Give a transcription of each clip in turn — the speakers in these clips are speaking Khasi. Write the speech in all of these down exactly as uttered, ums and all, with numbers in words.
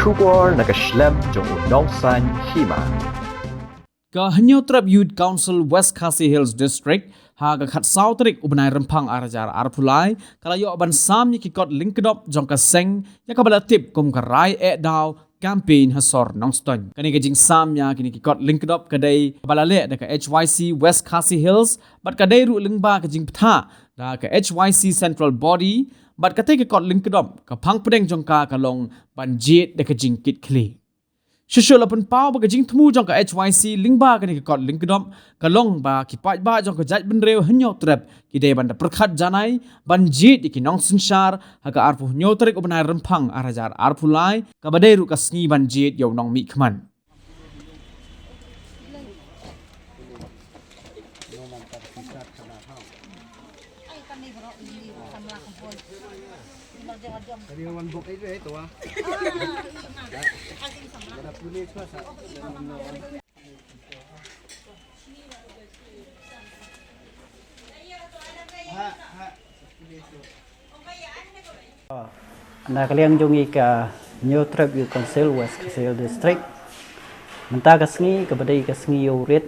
Khubor na ka shlem jong u Nongsaiñ Hima. Ka Hynñiewtrep Youth Council West Khasi Hills District ha ka khatsaw tarik u bnai Rymphang ar hajar arphew lai ka la ïoh ban sam ïa ki kot lyngkdop jong ka seng ïa kaba la tip kum ka Rai Eh Daw campaign ha sor Nongstoiñ. Kane ka jingsam ïa kine ki kot lyngkdop ka dei kaba la leh da ka H Y C West Khasi Hills bad ka dei ruh lyngba ka jingbthah da ka H Y C Central Body bad katei ka kot lyngkdop ka phang pdeng jong ka ka long ban jied da ka jingkitkhlieh. Shuh shuh la pynpaw ba ka jingthmu jong ka H Y C lyngba kane ka kot lyngkdop ka long ba ki paidbah jong ka jaitbynriew Hynñiewtrep ki dei ban da pyrkhat janai ban jied ïa ki nongsynshar ha ka arphew hynñiew tarik u bnai Rymphang ar hajar arphew lai kaba dei ruh ka sngi ban jied ïa u nongmihkhmat. Na ka liang jong ngi ka Hynñiewtrep Youth Council West Khasi Hills District, mynta ka sngi kaba dei ka sngi Ïewrit,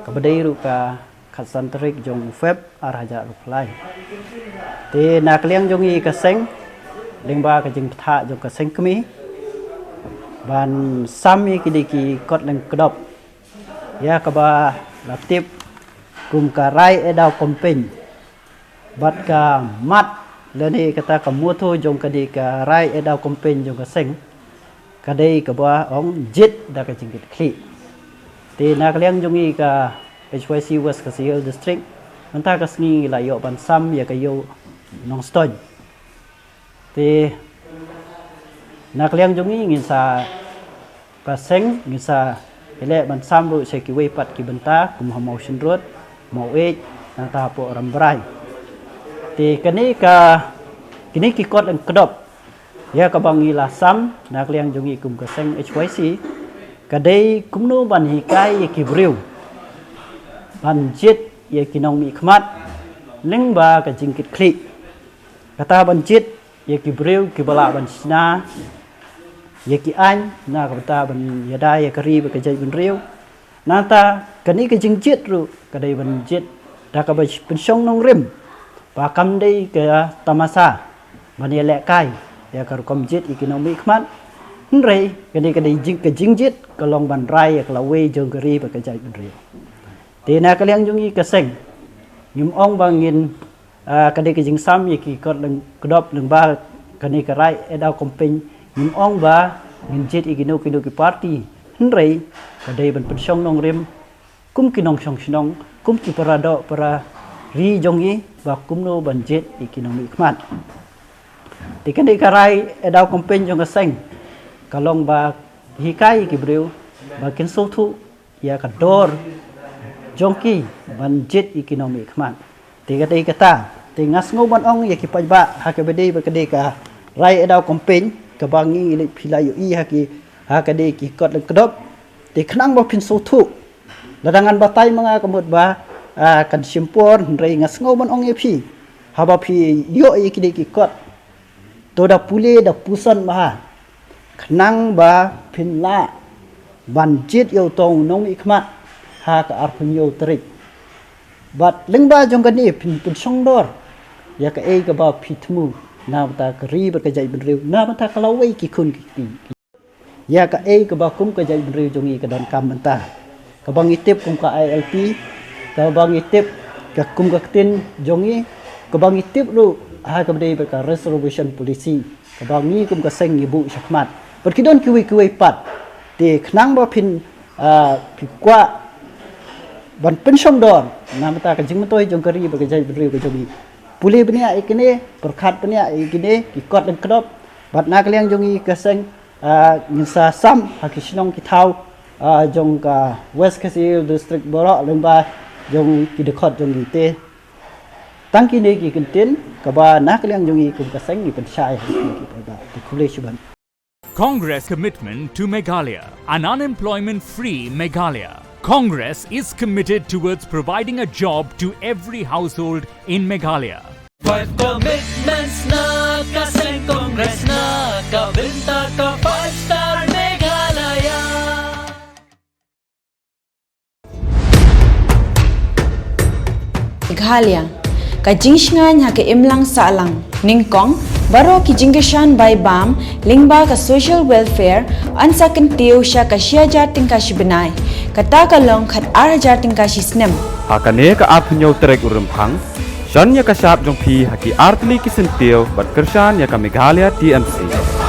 kaba dei ruh ka khatsan tarik jong u Feb ar hajar arphew lai. Te na ka liang jong ngi ka seng lyngba ka jingbthah jong ka seng kmie ban sam ïa kine ki kot lyngkdop ïa kaba la tip kum ka Rai Eh Daw campaign. Bad ka mat lane kata ka motto jong kane ka Rai Eh Daw campaign jong ka seng ka dei kaba ong jied da ka jingkitkhlieh. Te na ka liang jong ngi ka H Y C West Khasi Hills District mynta ka sngi la ïoh ban sam ïa ka ïew Nongstoiñ. Te na ka liang jong ngi ngin sa ka seng ngin sa ïaleh ban sam ruh sha kiwei pat ki bynta kum ha Mawshynrut, Maweit, nangta hapoh Rambrai. Te kane ka kine ki kot lyngkdop ïa kaba ngi la sam na ka liang jong ngi kum ka seng H Y C ka dei kumno ban hikai ïa ki briew ban jied ïa ki nongmihkhmat lyngba ka jingkitkhlieh. Kata ban jied ïa ki briew kiba lah ban shna ïa ki aiñ na ka bynta ban ïada ïa ka ri bad ka jaitbynriew. Nangta kane ka jingjied ruh ka dei ban jied da kaba pynshong nongrim ba kam dei ka tamasa ban ïalehkai ïa ka rukom jied ïa ki nongmihkhmat. Hynrei kane ka dei jing ka jingjied ka long ban rai ïa ka lawei jong ka ri bad ka jaitbynriew. Te na ka liang jong ngi ka seng ngim ong ba ngin Ah, ka dei ka jingsam ïa ki kot lyngkdop lyngba kane ka Rai Eh Daw campaign ngim ong ba ngin jied ïa kino kino ki party. Hynrei ka dei ban pynshong nongrim kum ki nongshong shnong kum ki para doh para ri jong ngi ba kumno ban jied ïa ki nongmihkhmat. Te kane ka Rai Eh Daw campaign jong ka seng ka long ba hikai ïa ki briew ba kin sngewthuh ïa ka dor jong ki ban jied ïa ki nongmihkhmat. Te ka dei kata te nga sngew ban ong ïa ki paidbah ha kaba dei ba ka dei ka Rai Eh Daw campaign kaba ngi leit phi la ïohi ha ki ha ka dei ki kot lyngkdop. Te khnang ba phin sngewthuh lada ngan batai ma nga ka mut ba ah, kan shim por hynrei nga sngew ban ong ïa phi haba phi ïoh ïa ki dei ki kot to da pule da puson bha khnang ba phin lah ban jied ïa uto u nongmihkhmat ha ka arphew hynñiew tarik. Bad lyngba jong kane phin pynshong dor ïa kaei kaba phi thmu na bynta ka ri bad ka jaitbynriew na bynta ka lawei ki khun ki kti. Ïa kaei kaba kum ka jaitbynriew jong ngi ka donkam mynta. Kaba ngi tip kum ka I L P, kaba ngi tip ka kum ka ktien jong ngi, kaba ngi tip ruh ha kaba dei bad ka reservation policy, kaba ngi kum ka seng ngi buh shakhmat. Bad ki don kiwei kiwei pat. Te khnang ba phin ah, phi kwah ban pynshong dor na bynta ka jingmyntoi jong ka ri bad ka jaitbynriew ka jong ngi. Pule bniah ïa kine, pyrkhat bniah ïa kine ki kot lyngkdop bad na ka liang jong ngi ka seng ah, ngin sa sam ha ki shnong ki thaw ah, jong ka West Khasi Hills District baroh lyngba jong ki dkhot jong ngi te. Tang kine ki kyntien kaba na ka liang jong ngi kum ka seng ngi pynshai ha ki paidbah. Te khublei shibun. Congress commitment to Meghalaya, an unemployment-free Meghalaya. Congress is committed towards providing a job to every household in Meghalaya. Five commitments na ka seng Congress na ka bynta ka Meghalaya. Ka jingshngaiñ ha ka imlang sahlang. Nyngkong, baroh ki jingkyrshan bai bam lyngba ka social welfare yn sa kyntiew sha ka shi hajar tyngka shi bnai, kata ka long khat ar hajar tyngka shi snem. Ha kane ka arphew tarik u Rymphang, shon ïa ka shap jong phi ha ki artylli ki syntiew ban kyrshan ïa ka Meghalaya T M C.